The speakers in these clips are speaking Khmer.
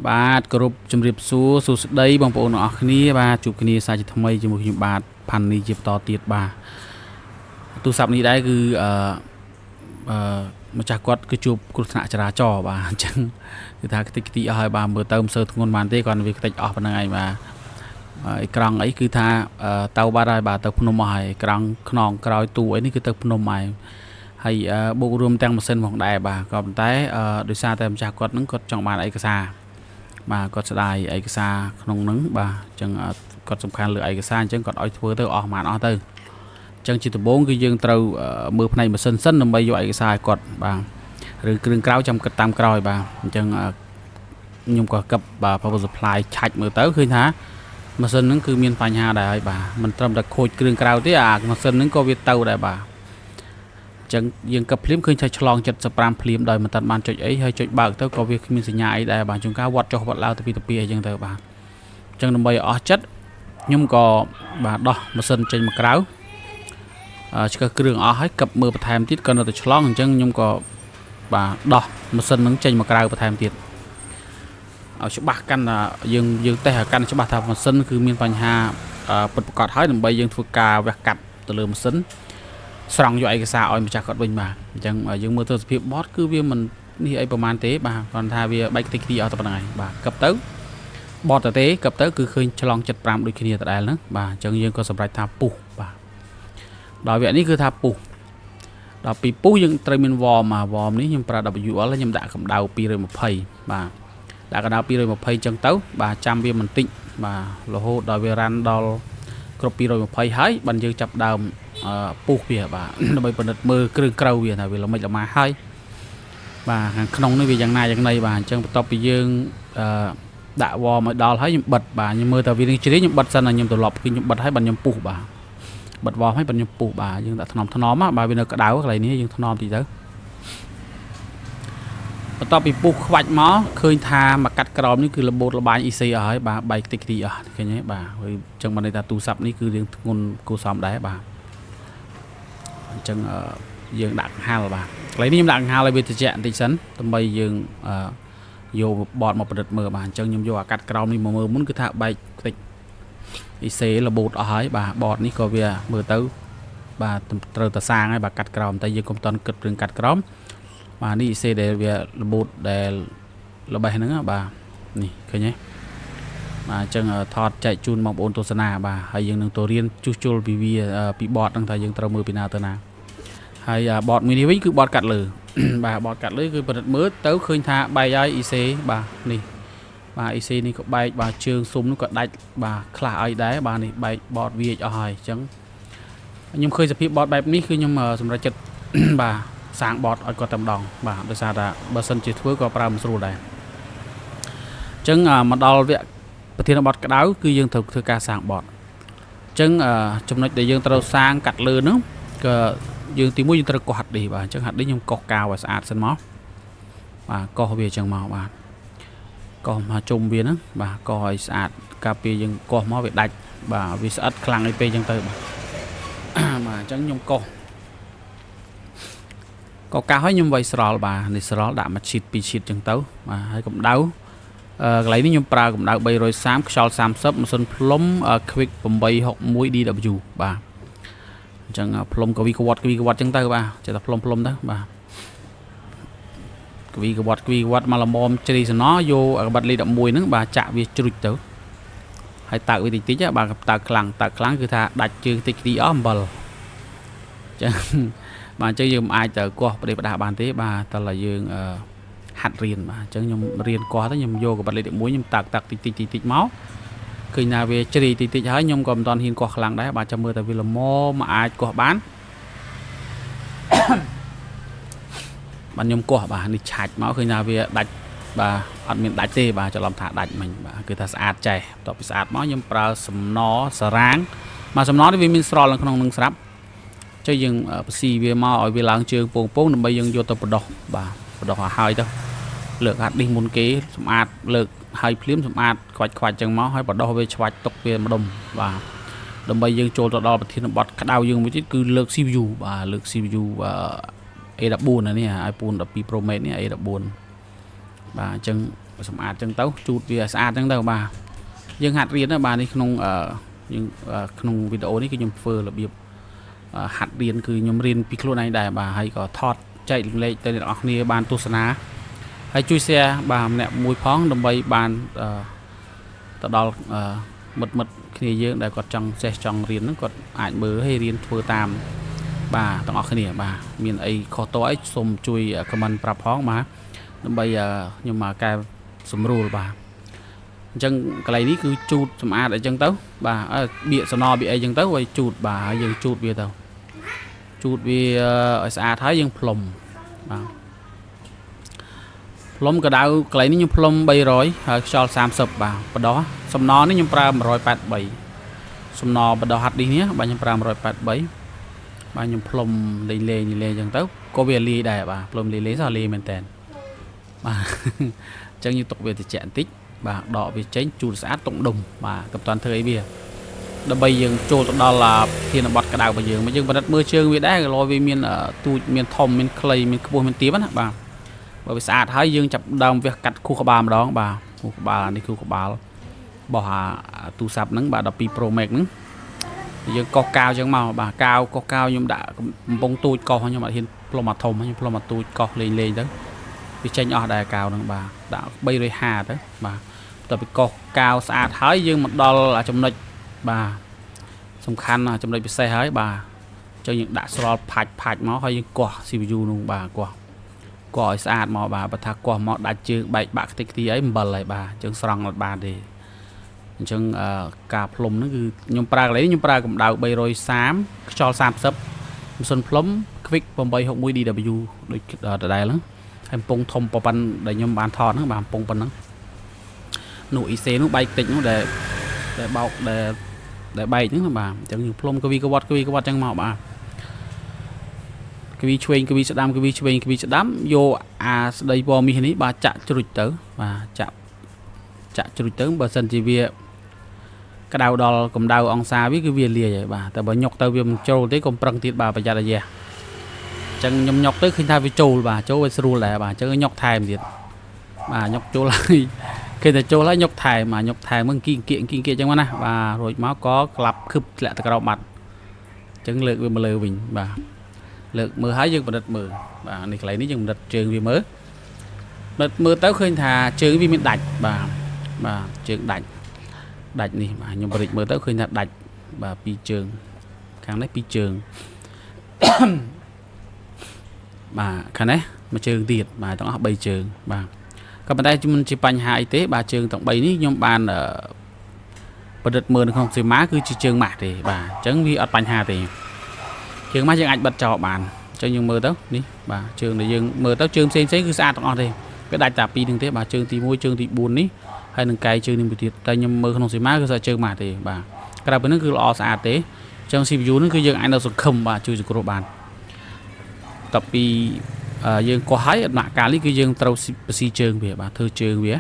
បាទគោរពជំរាបសួរសួស្តីបងប្អូនទាំងអស់គ្នាបាទជួបគ្នាសាជាថ្មីជាមួយខ្ញុំបាទផាន់នីជាបន្តទៀតបាទទូរស័ព្ទនេះដែរគឺអឺអឺម្ចាស់គាត់គឺជួបគ្រោះថ្នាក់ចរាចរណ៍បាទអញ្ចឹងគឺថាខ្ទេចខ្ទីអស់ហើយបាទមើលទៅមិនសូវធ្ងន់បានទេគាត់វាខ្ទេចអស់ប៉ុណ្្នឹងឯងបាទអេក្រង់អីគឺថាទៅបាត់ហើយបាទទៅភ្នំអស់ហើយអេក្រង់ខ្នងក្រោយទូអីនេះគឺទៅភ្នំហើយហើយបូករួមទាំងម៉ាស៊ីនផងដែរបាទក៏ប៉ុន្តែដោយសារតែម្ចាស់គាត់នឹងគាត់ចង់បានឯកសារបាទគាត់ស្ដាយឯកសារក្នុងនឹងបាទអញ្ចឹងគាត់សំខាន់លើឯកសារអញ្ចឹងគាត់ឲ្យធ្វើទៅអស់ប៉ុន្មានអស់ទៅអញ្ចឹងជាដំបូងគឺយើងត្រូវមើលផ្នែកម៉ាស៊ីនសិនដើម្បីយកឯកសារឲ្យគាត់បាទឬគ្រឿងក្រៅចាំគិតតាមក្រោយបាទអញ្ចឹងខ្ញុំក៏កឹបបាទ power supply ឆាច់មើលទៅឃើញថាម៉ាស៊ីនហ្នឹងគឺមានបញ្ហាដែរហើយបាទមិនត្រឹមតែខូចគ្រឿងក្រៅទេអាម៉ាស៊ីនហ្នឹងក៏វាទៅដែរបាទអញ្ចឹងយើងកឹបភ្លាមឃើញថាឆ្លង75ភ្លាមដោយមិនតាន់បានចុចអីហើយចុចបើកទៅក៏វាគ្មានសញ្ញាអីដែរបាទជួនកាលវត្តចុះវត្តឡើងទៅពីទៅពីអីចឹងទៅបាទអញ្ចឹងដើម្បីឲ្យអស់ចិត្តខ្ញុំក៏បាទដោះម៉ាស៊ីនចេញមកក្រៅឆ្កឹះគ្រឿងអស់ហើយកឹបមើលបន្ថែមទៀតក៏នៅតែឆ្លងអញ្ចឹងខ្ញុំក៏បាទដោះម៉ាស៊ីនហ្នឹងចេញមកក្រៅបន្ថែមទៀតឲ្យច្បាស់កាន់តែយើងតេស្តឲ្យកាន់ច្បាស់ថាម៉ាស៊ីនគឺមានបញ្ហាពិតប្រាកដហើយដើម្បីយើងធ្វើការវះកាត់ទៅលើម៉ាស៊ីនស្រង់យកឯកសារឲ្យម្ចាស់គាត់វិញបាទអញ្ចឹងយើងមើលទៅសភាពបតគឺវាមិននេះអីប្រហែលទេបាទគ្រាន់ថាវាបែកខ្ទេចខ្ទីអស់តែប៉ុណ្្នឹងឯងបាទកឹបទៅបតទៅទេកឹបទៅគឺឃើញឆ្លង75ដូចគ្នាដដែលហ្នឹងបាទអញ្ចឹងយើងក៏សម្រេចថាពុះបាទដល់វគ្គនេះគឺថាពុះដល់ពីពុះយើងត្រូវមាន warm អា warm នេះខ្ញុំប្រើ WL ខ្ញុំដាក់កម្ដៅ220បាទដាក់កម្ដៅ220អញ្ចឹងទៅបាទចាំវាបន្តិចបាទរហូតដល់វារ៉ាន់ដល់គ្រប់220ហើយបានយើងចាប់ដើមពុះវាបាទដើម្បីពិនិត្យមើលគ្រឿងក្រៅវាថាវាល្មិចល្មាហើយបាទខាងក្នុងនេះវាយ៉ាងណាយ៉ាងណីបាទអញ្ចឹងបន្ទាប់ពីយើងអឺដាក់វមកដល់ហើយខ្ញុំបិទបាទខ្ញុំមើលតែវានឹងជ្រាយខ្ញុំបិទសិនហើយខ្ញុំត្រឡប់គឺខ្ញុំបិទហើយបាទខ្ញុំពុះបាទបិទវហើយបាទខ្ញុំពុះបាទយើងដាក់ថ្នមថ្នមបាទវានៅក្តៅកន្លែងនេះយើងថ្នមតិចទៅបន្ទាប់ពីពុះខ្វាច់មកឃើញថាមកកាត់ក្រោមនេះគឺរបូតលបាញ EC អស់ហើយបាទបែកតិចទីអស់ឃើញទេបាទហើយអញ្ចឹងបានន័យថាទូរស័ព្ទនេះគឺរៀងធ្ងន់គួរសមដែរបាទអញ្ចឹងយើងដាក់កង្ហាល់បាទកន្លែងនេះខ្ញុំដាក់កង្ហាល់ឲ្យវាត្រជាក់បន្តិចសិនដើម្បីយើងយកបតមកប្រឌិតមើលបាទអញ្ចឹងខ្ញុំយកអាកាត់ក្រោមនេះមកមើលមុនគឺថាបែកតិច IC របូតអស់ហើយបាទបតនេះក៏វាមើលទៅបាទត្រូវតែសាងហើយបាទកាត់ក្រោមតែយើងកុំតន់គិតរឿងកាត់ក្រោមបាទនេះ IC ដែលវារបូតដែលល្បេះហ្នឹងបាទនេះឃើញទេបាទអញ្ចឹងថតចែកជូនបងប្អូនទស្សនាបាទហើយយើងនឹងទៅរៀនជួសជុលពីវាពីបតហ្នឹងថាយើងត្រូវមើលពីណាទៅណាហើយបតមួយនេះវិញគឺបតកាត់លើបាទបតកាត់លើគឺពិនិត្យមើលទៅឃើញថាបែកហើយ IC បាទនេះបាទ IC នេះក៏បែកបាទជើងស៊ុំនោះក៏ដាច់បាទខ្លះឲ្យដែរបាទនេះបែកបតវាចអស់ហើយអញ្ចឹងខ្ញុំឃើញសភាពបតបែបនេះគឺខ្ញុំសម្រេចចិត្តបាទសាងបតឲ្យគាត់តែម្ដងបាទដោយសារតែបើសិនជាធ្វើក៏ប្រើមិនស្រួលដែរអញ្ចឹងមកដល់វគ្គប្រធានបទក្តៅគឺយើងត្រូវធ្វើការសាងបតអញ្ចឹងចំណុចដែលយើងត្រូវសាងកាត់លើហ្នឹងក៏យើងទីមួយយើងត្រូវកោះហាត់ឌីបាទអញ្ចឹងហាត់ឌីខ្ញុំកោះកាវឲ្យស្អាតសិនមកបាទកោះវាអញ្ចឹងមកបាទកោះមកជុំវាហ្នឹងបាទកោះឲ្យស្អាតកាលពីយើងកោះមកវាដាច់បាទវាស្អិតខ្លាំងអីពេកអញ្ចឹងទៅបាទបាទអញ្ចឹងខ្ញុំកោះកកាសហើយខ្ញុំវាយស្រល់បាទនេះស្រល់ដាក់មួយឈីតពីរឈីតអញ្ចឹងទៅបាទហើយកម្ដៅកន្លែងនេះខ្ញុំប្រើកម្ដៅ330ខ្យល់30ម៉ាស៊ីនផ្លុំ Quick 861 DW បាទអញ្ចឹងផ្លុំកវីកវត្តកវីកវត្តអញ្ចឹងទៅបាទចេះតែផ្លុំផ្លុំទៅបាទកវីកវត្តកវីកវត្តមកល្មមជ្រីសណយកកបាត់លេខ11ហ្នឹងបាទចាក់វាជ្រុចទៅហើយតើកវាតិចតិចបាទតើកខ្លាំងតើកខ្លាំងគឺថាដាច់ជើងតិចទីអស់អំបិលអញ្ចឹងបាទអញ្ចឹងយើងមិនអាចទៅកោះប្រទេសផ្ដាស់បានទេបាទតើតែយើងហាត់រៀនបាទអញ្ចឹងខ្ញុំរៀនកោះទៅខ្ញុំយកកបាត់លេខ11ខ្ញុំតាក់តាក់តិចតិចតិចតិចមកឃើញថាវាជ្រីតិចតិចហើយខ្ញុំក៏មិនតាន់ហ៊ានកោះខ្លាំងដែរបាទចាំមើលតែវាល្មមអាចកោះបានបាទខ្ញុំកោះបាទនេះឆាច់មកឃើញថាវាដាច់បាទអត់មានដាច់ទេបាទច្រឡំថាដាច់មិញបាទគឺថាស្អាតចេះបន្ទាប់ពីស្អាតមកខ្ញុំប្រើសំណសារាងបាទសំណនេះវាមានស្រល់នៅក្នុងនឹងស្រាប់ចុះយើងបស៊ីវាមកឲ្យវាឡើងជើងពងពងដើម្បីយើងយកទៅបដោះបាទបដោះឲ្យហើយទៅលើកហាត់នេះមុនគេសម្អាតលើកហើយភ្លាមសម្អាតខ្វាច់ខ្វាច់ចឹងមកហើយបដោះវាឆ្វាច់ទុកវាម្ដុំបាទដើម្បីយើងចូលទៅដល់ប្រធានបទក្តៅយើងមួយទៀតគឺលើក CPU បាទលើក CPU A14 នេះ iPhone 12 Pro Max នេះ A14 បាទអញ្ចឹង សម្អាតចឹងទៅជូតវាឲ្យស្អាតចឹងទៅបាទយើងហាត់រៀនណាបាទនេះក្នុងយើងក្នុងវីដេអូនេះគឺខ្ញុំធ្វើរបៀបហាត់រៀនគឺខ្ញុំរៀនពីខ្លួនឯងដែរបាទហើយក៏ថតចែករំលែកទៅអ្នកនរគ្នាបានទស្សនាហើយជួយ share បាទម្នាក់មួយផងដើម្បីបានទៅដល់មិត្តមិត្តគ្នាយើងដែលគាត់ចង់ចេះចង់រៀនហ្នឹងគាត់អាចមើលហើយរៀនធ្វើតាមបាទទាំងអស់គ្នាបាទមានអីខុសតអីសូមជួយ comment ប្រាប់ផងបាទដើម្បីខ្ញុំមកកែសម្រួលបាទអញ្ចឹងកន្លែងនេះគឺជូតសម្អាតអីចឹងទៅបាទបៀកសំណបៀកអីចឹងទៅឲ្យជូតបាទហើយយើងជូតវាទៅជូតវាឲ្យស្អាតហើយយើងផ្លុំបាទផ្លុំកដៅកន្លែងនេះខ្ញុំផ្លុំ300ហើយខ្យល់30បាទបដោះសំណនេះខ្ញុំប្រើ183សំណបដោះហាត់នេះបាទខ្ញុំប្រើ183បាទខ្ញុំផ្លុំលេងលេងលេងចឹងទៅក៏វាលាយដែរបាទផ្លុំលេងលេងសោះលាយមែនតើបាទអញ្ចឹងយើងទុកវាត្រជាក់បន្តិចបាទដកវាចេញជូតស្អាតទុកដុំបាទកុំតាន់ធ្វើអីវាដើម្បីយើងចូលទៅដល់ធានបត់ក្តៅរបស់យើងមកយើងបណ្ឌិតមើលជើងវាដែរក៏វាមានទូចមានធំមានខ្លីមានខ្ពស់មានទាបណាបាទបើវាស្អាតហើយយើងចាប់ដើមវះកាត់ខួរក្បាលម្ដងបាទខួរក្បាលនេះខួរក្បាលរបស់អាទូរស័ព្ទហ្នឹងបាទ12 Pro Max ហ្នឹងយើងកោសកាវចឹងមកបាទកាវកោសកាវខ្ញុំដាក់កំប៉ុងទូចកោសខ្ញុំអត់ហ៊ានផ្លុំអាធំខ្ញុំផ្លុំអាទូចកោសលេងលេងទៅវាចេញអស់ដែរកាវហ្នឹងបាទដាក់350ទៅបាទតទៅពីកោសកាវស្អាតហើយយើងមកដល់ចំណុចបាទសំខាន់ចំណុចពិសេសហើយបាទអញ្ចឹងយើងដាក់ស្រល់ផាច់ផាច់មកហើយយើងកោះ CPU នោះបាទកោះកោះឲ្យស្អាតមកបាទបើថាកោះមកដាច់ជើងបែកបាក់ខ្ទេចខ្ទីអីអំបិលហើយបាទអញ្ចឹងស្រង់អត់បានទេអញ្ចឹងការផ្លុំហ្នឹងគឺខ្ញុំប្រើកន្លែងខ្ញុំប្រើកម្ដៅ330ខ្យល់30ម៉ាស៊ីនផ្លុំ Quick 861 DW ដូចដដែលហ្នឹងហើយកំពង់ធំប៉ុណ្ណដែលខ្ញុំបានថតហ្នឹងបាទកំពង់ប៉ុណ្ណឹងនោះ IC នោះបែកតិចនោះដែលបោកដែលបែកហ្នឹងបាទអញ្ចឹងយើងផ្លុំកវីកវត្តកវីកវត្តអញ្ចឹងមកបាទកវីឆ្វេងកវីស្ដាំកវីឆ្វេងកវីស្ដាំយកអាស្ដីពណ៌មាសនេះបាទចាក់ជ្រុចទៅបាទចាក់ជ្រុចទៅបើសិនជាវាក្តៅដល់កម្ដៅអង្សាវាគឺវាលាយហើយបាទតែបើញុកទៅវាមិនចូលទេកុំប្រឹងទៀតបាទប្រយ័ត្នអាយ៉ាអញ្ចឹងខ្ញុំញុកទៅឃើញថាវាចូលបាទចូលវាស្រួលដែរបាទអញ្ចឹងញុកថែមទៀតបាទញុកចូលហើយគេតែចូលហើយញុកថែមបាទញុកថែមមកគីគៀកគីគៀកអញ្ចឹងមកណាបាទរួចមកក៏ក្លាប់ខឹបធ្លាក់ទៅក្រោមបាត់អញ្ចឹងលើកវាមកលើវិញបាទលើកមើលហើយយើងបណ្ឌិតមើលបាទនេះកន្លែងនេះយើងបណ្ឌិតជើងវាមើលបណ្ឌិតមើលទៅឃើញថាជើងវាមានដាច់បាទបាទជើងដាច់ដាច់នេះបាទខ្ញុំបរិចមើលទៅឃើញថាដាច់បាទពីរជើងខាងនេះពីរជើងបាទខាងនេះមួយជើងទៀតបាទទាំងអស់3ជើងបាទក៏ប៉ុន្តែមិនជាបញ្ហាអីទេបាទជើងទាំង3នេះខ្ញុំបានប្រឌិតមើលនៅក្នុងសីមាគឺជាជើងម៉ាស់ទេបាទអញ្ចឹងវាអត់បញ្ហាទេជើងម៉ាស់យើងអាចបិទចោលបានអញ្ចឹងយើងមើលទៅនេះបាទជើងដែលយើងមើលទៅជើងផ្សេងផ្សេងគឺស្អាតទាំងអស់ទេវាដាច់តែពីរនឹងទេបាទជើងទី1ជើងទី4នេះហើយនឹងកែជើងនេះមួយទៀតតែខ្ញុំមើលក្នុងសីមាគឺស្អាតជើងម៉ាស់ទេបាទក្រៅពីនេះគឺល្អស្អាតទេអញ្ចឹង CPU នេះគឺយើងអាចនៅសង្ឃឹមបាទជួយសង្គ្រោះបានតពីយើងកោះហើយដំណាក់កាលនេះគឺយើងត្រូវបស៊ីជើងវាបាទធ្វើជើងវា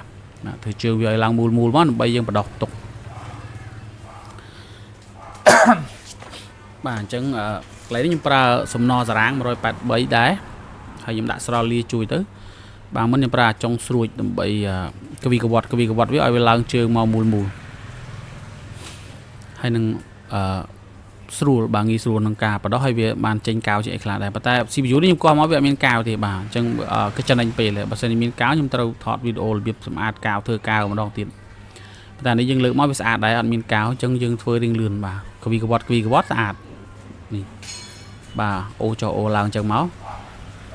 បាទធ្វើជើងវាឲ្យឡើងមូលមូលមកដើម្បីយើងបដោះទុកបាទអញ្ចឹងកន្លែងនេះខ្ញុំប្រើសំណសារ៉ាង183ដែរហើយខ្ញុំដាក់ស្រល់លាជួយទៅបាទមុនខ្ញុំប្រើចុងស្រួចដើម្បីកវីកវត្តកវីកវត្តវាឲ្យវាឡើងជើងមកមូលមូលហើយនឹងអឺស្រួលបាទងាយស្រួលក្នុងការបដោះហើយវាបានចេញកាវជាអីខ្លះដែរប៉ុន្តែ CPU នេះខ្ញុំកោះមកវាអត់មានកាវទេបាទអញ្ចឹងគឺចំណេញពេលបើសិនជាមានកាវខ្ញុំត្រូវថតវីដេអូរបៀបសម្អាតកាវធ្វើកាវម្ដងទៀតប៉ុន្តែនេះយើងលើកមកវាស្អាតដែរអត់មានកាវអញ្ចឹងយើងធ្វើរៀងលឿនបាទកវីកវត្តកវីកវត្តស្អាតនេះបាទអូចុះអូឡើងអញ្ចឹងមក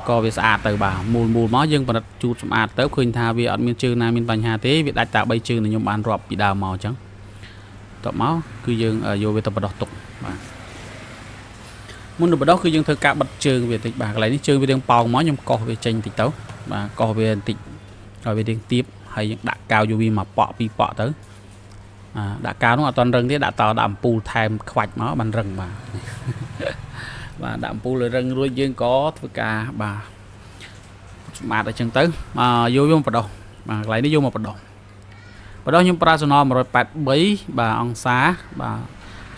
ក៏វាស្អាតទៅបាទមូលមូលមកយើងផលិតជូតសម្អាតទៅឃើញថាវាអត់មានជើងណាមានបញ្ហាទេវាដាច់តែ3ជើងដែលខ្ញុំបានរាប់ពីដើមមកអញ្ចឹងតបមកគឺយើងយកវាទៅបដោះទុកបាទមុនទៅបដោះគឺយើងធ្វើការបិទជើងវាតិចបាទកន្លែងនេះជើងវារៀងប៉ោងមកខ្ញុំកោសវាចេញតិចទៅបាទកោសវាបន្តិចឲ្យវារៀងទាបហើយយើងដាក់កាវយកវាមកប៉ក់ពីរប៉ក់ទៅដាក់កាវនោះអត់តន់រឹងទេដាក់តដាក់អំពូលថែមខ្វាច់មកបានរឹងបាទបាទដាក់អំពូលឲ្យរឹងរួចយើងក៏ធ្វើការបាទសម្អាតអញ្ចឹងទៅយកវាមកបដោះបាទកន្លែងនេះយកមកបដោះបដោះខ្ញុំប្រើសំណ183បាទអង្សាបាទ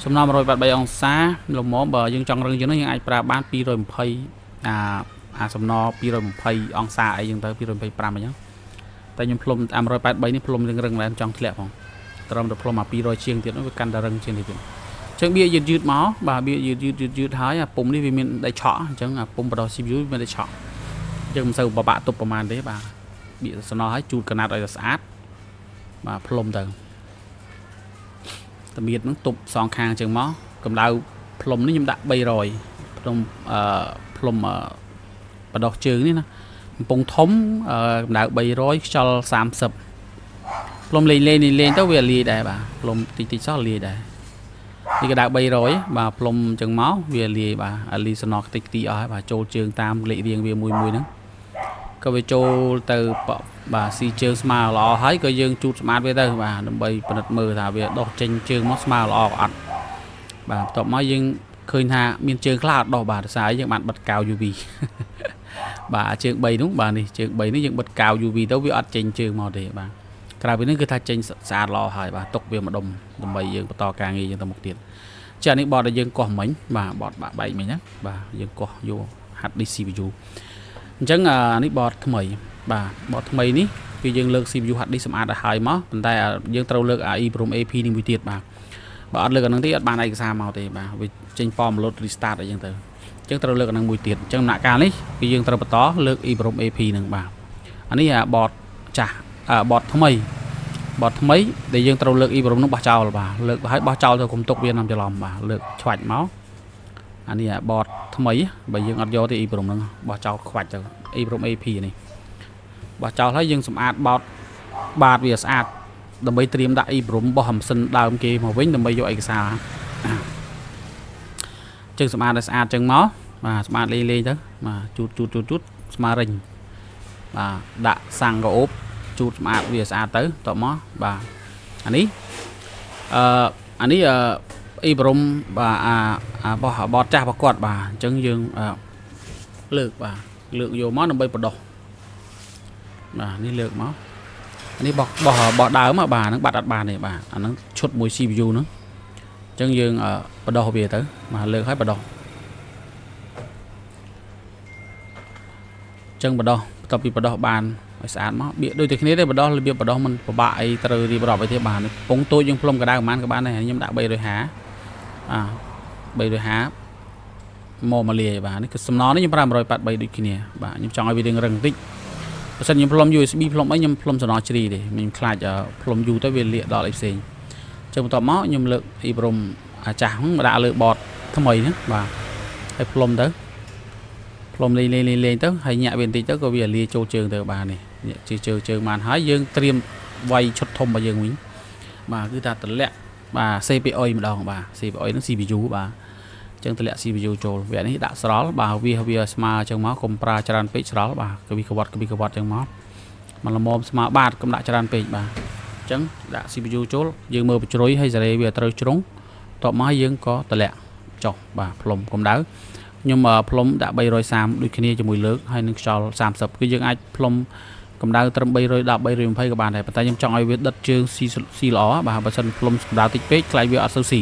សំណ183អង្សាលំមបើយើងចង់រឹងជាងនេះយើងអាចប្រើបាន220អាសំណ220អង្សាអីចឹងទៅ225អញ្ចឹងតែ តែខ្ញុំផ្លុំអា183នេះផ្លុំរឹងរឹងដែរចង់ធ្លាក់ផងត្រឹមតែផ្លុំអា200ជាងទៀតវាកាន់តែរឹងជាងនេះទៀតចឹងបៀយឺតយឺតមកបាទបៀយឺតយឺតយឺតយឺតហើយអាពុំនេះវាមានដីឆក់អញ្ចឹងអាពុំបដោះ CPU វាមានដីឆក់យើងមិនសូវពិបាកទប់ប្រហែលទេបាទបៀសំណោះហើយជូតកណាត់ឲ្យស្អាតបាទផ្លុំទៅតម្រៀបនឹងទប់សងខាងអញ្ចឹងមកកម្ដៅផ្លុំនេះខ្ញុំដាក់300ផ្លុំអឺផ្លុំបដោះជើងនេះណាកំពង់ធំកម្ដៅ300ខ្យល់30ផ្លុំលេងលេងលេងទៅវាលាយដែរបាទផ្លុំតិចតិចសោះលាយដែរនេះកម្ដៅ300បាទផ្លុំអញ្ចឹងមកវាលាយបាទអាលីសណោតិចទីអស់ហើយបាទចូលជើងតាមលេខរៀងវាមួយមួយហ្នឹងក៏វាចូលទៅបាទស៊ីជើងស្មើល្អហើយក៏យើងជូតស្មាតវាទៅបាទដើម្បីពិនិត្យមើលថាវាដោះចេញជើងមកស្មើល្អក៏អត់បាទបន្ទាប់មកយើងឃើញថាមានជើងខ្លះអត់ដោះបាទដោយសារយើងបានបិទកាវ UV បាទជើង3នោះបាទនេះជើង3នេះយើងបិទកាវ UV ទៅវាអត់ចេញជើងមកទេបាទក្រៅពីនេះគឺថាចេញស្អាតល្អហើយបាទទុកវាម្ដុំដើម្បីយើងបន្តការងារយើងទៅមុខទៀតចានេះបតដែលយើងកោះមិញបាទបតបាក់បែកមិញណាបាទយើងកោះយក hard disk CPU អញ្ចឹងអានេះបតថ្មីបាទបតថ្មីនេះគឺយើងលើក CPU hard disk សម្អាតឲ្យហើយមកប៉ុន្តែយើងត្រូវលើក EEPROM AP នេះមួយទៀតបាទបើអត់លើកអានឹងទេអត់បានឯកសារមកទេបាទវាចេញប៉មលុត restart អីចឹងទៅអញ្ចឹងត្រូវលើកអានឹងមួយទៀតអញ្ចឹងដំណាក់កាលនេះគឺយើងត្រូវបន្តលើក EEPROM AP នឹងបាទអានេះអាបតចាស់បតថ្មីបតថ្មីដែលយើងត្រូវលើក EEPROM នឹងបោះចោលបាទលើកហើយបោះចោលទៅកុំទុកវានាំច្រឡំបាទលើកឆ្វាច់មកអានេះអាបតថ្មីបើយើងអត់យកទេ EEPROM នឹងបោះចោលខ្វាច់ទៅ EEPROM AP នេះបោះចោលហើយយើងសម្អាតបោតបាតវាស្អាតដើម្បីត្រៀមដាក់ EEPROM បោះម៉ាស៊ីនដើមគេមកវិញដើម្បីយកឯកសារចឹងសម្អាតឲ្យស្អាតចឹងមកបាទសម្អាតលេងលេងទៅបាទជូតជូតជូតជូតស្មើរិញបាទដាក់សាំងកោបជូតសម្អាតវាស្អាតទៅតបមកបាទអានេះអឺអានេះអឺ EEPROM បាទអាអាបោះបតចាស់ប្រកបបាទអញ្ចឹងយើងលើកបាទលើកយកមកដើម្បីបដោះបាទនេះលើកមកនេះបោះបោះបោះដើមបាទហ្នឹងបាត់អត់បានទេបាទអាហ្នឹងឈុតមួយ CPU ហ្នឹងអញ្ចឹងយើងបដោះវាទៅបាទលើកឲ្យបដោះអញ្ចឹងបដោះបន្ទាប់ពីបដោះបានឲ្យស្អាតមកបៀកដូចតែគ្នាទេបដោះរបៀបបដោះមិនពិបាកអីត្រូវរៀបរាប់អីទេបាទពងតូចយើងផ្លុំកដៅប្រហែលក៏បានដែរខ្ញុំដាក់350អា350មកមកលាយបាទនេះគឺសំណនេះខ្ញុំប្រើ183ដូចគ្នាបាទខ្ញុំចង់ឲ្យវារៀងរឹងបន្តិចបើសិនខ្ញុំផ្លុំ USB ផ្លុំអីខ្ញុំផ្លុំសំណជ្រីទេខ្ញុំខ្លាចផ្លុំយូរទៅវាលាកដល់អីផ្សេងអញ្ចឹងបន្ទាប់មកខ្ញុំលើក EEPROM អាចាស់ហ្នឹងមកដាក់លើបតថ្មីហ្នឹងបាទហើយផ្លុំទៅផ្លុំលេងលេងលេងលេងទៅហើយញាក់វាបន្តិចទៅក៏វាលាចូលជើងទៅបាទនេះញាក់ជើងជើងជើងបានហើយយើងត្រៀមវាយឈុតធំរបស់យើងវិញបាទគឺថាតម្លាក់បាទ CPU ម្ដងបាទ CPU ហ្នឹង CPU បាទអញ្ចឹងតម្លាក់ CPU ចូលវគ្គនេះដាក់ស្រល់បាទវាវាស្មើអញ្ចឹងមកកុំប្រើច្រើនពេកស្រល់បាទកវិកវត្តកវិកវត្តអញ្ចឹងមកមកល្មមស្មើបាទកុំដាក់ច្រើនពេកបាទអញ្ចឹងដាក់ CPU ចូលយើងមើលបញ្ជ្រុយហើយសេរីវាត្រូវជ្រុងតបមកយើងក៏តម្លាក់ចុះបាទផ្លុំកម្ដៅខ្ញុំផ្លុំដាក់330ដូចគ្នាជាមួយលើកហើយនឹងខ្យល់30គឺយើងអាចផ្លុំកម្ដៅត្រឹម310 320ក៏បានដែរប៉ុន្តែខ្ញុំចង់ឲ្យវាដិតជើងស៊ីស៊ីល្អបាទបើសិនផ្លុំកម្ដៅតិចពេកខ្លាចវាអត់សូវស៊ី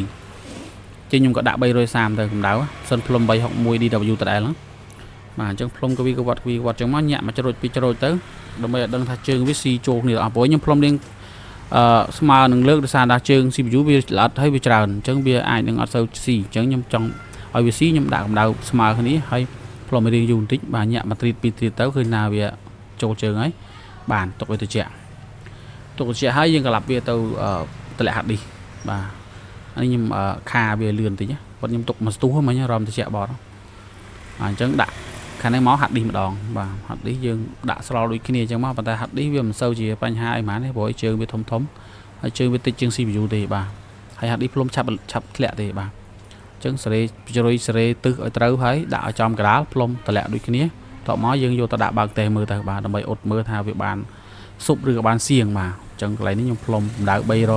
ជាងខ្ញុំក៏ដាក់330ទៅកម្ដៅសិនផ្លុំ361 DW ដដែលហ្នឹងបាទអញ្ចឹងផ្លុំកវីកវត្តកវីកវត្តអញ្ចឹងមកញាក់មកច្រូចពីរច្រូចទៅដើម្បីឲ្យដឹងថាជើងវាស៊ីចូលគ្នាអស់ព្រោះខ្ញុំផ្លុំរៀងអឺស្មើនឹងលើកដោយសារថាជើង CPU វាល្អិតហើយវាច្រើនអញ្ចឹងវាអាចនឹងអត់សូវស៊ីអញ្ចឹងខ្ញុំចង់ឲ្យវាស៊ីខ្ញុំដាក់កម្ដៅស្មើគ្នាហើយផ្លុំរៀងយូរបន្តិចបាទញាក់មួយទ្រីតពីរទ្រីតទៅឃើញណាវាចូលជើងហើយបានទុកវាទៅជាក់ទុកទៅជាក់ហើយយើងក្លាប់វាទៅតម្លាក់ hard disk បាទអានេះខ្ញុំខាវាលឿនបន្តិចគាត់ខ្ញុំទុកមួយស្ទុះមិញរំទៅជាក់បត់អញ្ចឹងដាក់ខាងនេះមក hard disk ម្ដងបាទ hard disk យើងដាក់ស្រល់ដូចគ្នាអញ្ចឹងមកប៉ុន្តែ hard disk វាមិនសូវជាបញ្ហាអីហ្មងទេព្រោះជើងវាធំធំហើយជើងវាតិចជាង CPU ទេបាទហើយ hard disk ផ្លុំឆាប់ឆាប់ធ្លាក់ទេបាទអញ្ចឹងសេរីជ្រុយសេរីទឹះឲ្យត្រូវហើយដាក់ឲ្យចំកដាលផ្លុំតម្លាក់ដូចគ្នាតបមកយើងយកទៅដាក់បើកតេមើលទៅបាទដើម្បីអ៊ុតមើលថាវាបានស៊ុបឬក៏បានសៀងបាទអញ្ចឹងកន្លែងនេះខ្ញុំផ្លុំកម្ដៅ300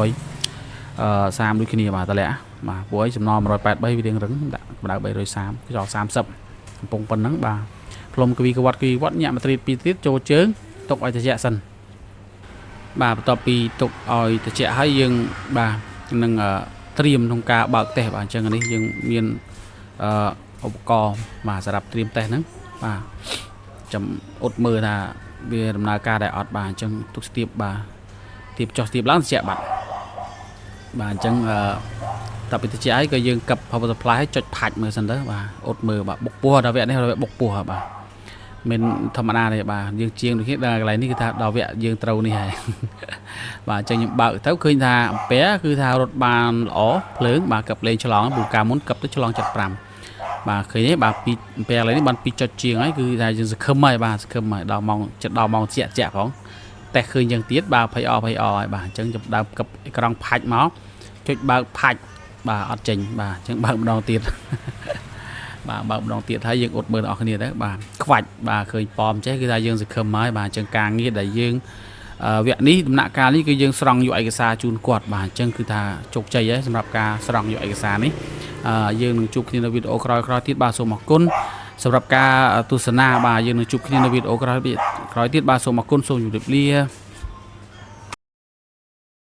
អឺ30ដូចគ្នាបាទតម្លាក់បាទព្រោះអីសំណ183វារៀងរឹងដាក់កម្ដៅ330ខ្យល់30កំពុងប៉ុណ្ណឹងបាទផ្លុំកវីកវត្តកវីវត្តញាក់មួយទ្រីតពីរទ្រីតចូលជើងទុកឲ្យត្រជាក់សិនបាទបន្ទាប់ពីទុកឲ្យត្រជាក់ហើយយើងបាទនឹងត្រៀមក្នុងការបើកតេស្តបាទអញ្ចឹងនេះយើងមានអឺឧបករណ៍បាទសម្រាប់ត្រៀមតេស្តហ្នឹងបាទចាំអ៊ុតមើលថា វាដំណើរការដែរអត់បាទអញ្ចឹងទុកស្ទាបបាទទៀបចុះស្ទាបឡើងត្រជាក់បាត់បាទអញ្ចឹងអឺតទៅពីត្រជាក់ហើយក៏យើងកឹប power supply ឲ្យចុចផាច់មើលសិនទៅបាទអត់មើលបាទបុកពោះដល់វគ្គនេះដល់វគ្គបុកពោះបាទមិនធម្មតាទេបាទយើងជាងដូចគ្នាដល់កន្លែងនេះគឺថាដល់វគ្គយើងត្រូវនេះហើយបាទអញ្ចឹងខ្ញុំបើកទៅឃើញថាអំពែគឺថារត់បានល្អភ្លើងបាទកឹបលេងឆ្លងព្រោះកាលមុនកឹបទៅឆ្លង75បាទឃើញទេបាទ2អំពែកន្លែងនេះបាន2ចុចជាងហើយគឺថាយើងសង្ឃឹមហើយបាទសង្ឃឹមហើយដល់ម៉ោងចិត្តដល់ម៉ោងជាក់ជាក់ផងតេះឃើញយ៉ាងទៀតបាទ20អ20អហើយបាទអញ្ចឹងចាប់ដើមកឹបអេក្រង់ផាច់មកចុចបើកផាច់បាទអត់ចេញបាទអញ្ចឹងបើកម្ដងទៀតបាទបើកម្ដងទៀតហើយយើងអត់មើលដល់គ្នាទៅបាទខ្វាច់បាទឃើញប៉មចេះគឺថាយើងសង្ឃឹមហើយបាទអញ្ចឹងការងារដែលយើងវគ្គនេះដំណាក់កាលនេះគឺយើងស្រង់យកឯកសារជូនគាត់បាទអញ្ចឹងគឺថាជោគជ័យហើយសម្រាប់ការស្រង់យកឯកសារនេះយើងនឹងជួបគ្នានៅវីដេអូក្រោយៗទៀតបាទសូមអរគុណសម្រាប់ការទស្សនាបាទយើងនឹងជួបគ្នានៅវីដេអូក្រោយក្រោយទៀតបាទសូមអរគុណសូមជម្រាបលា។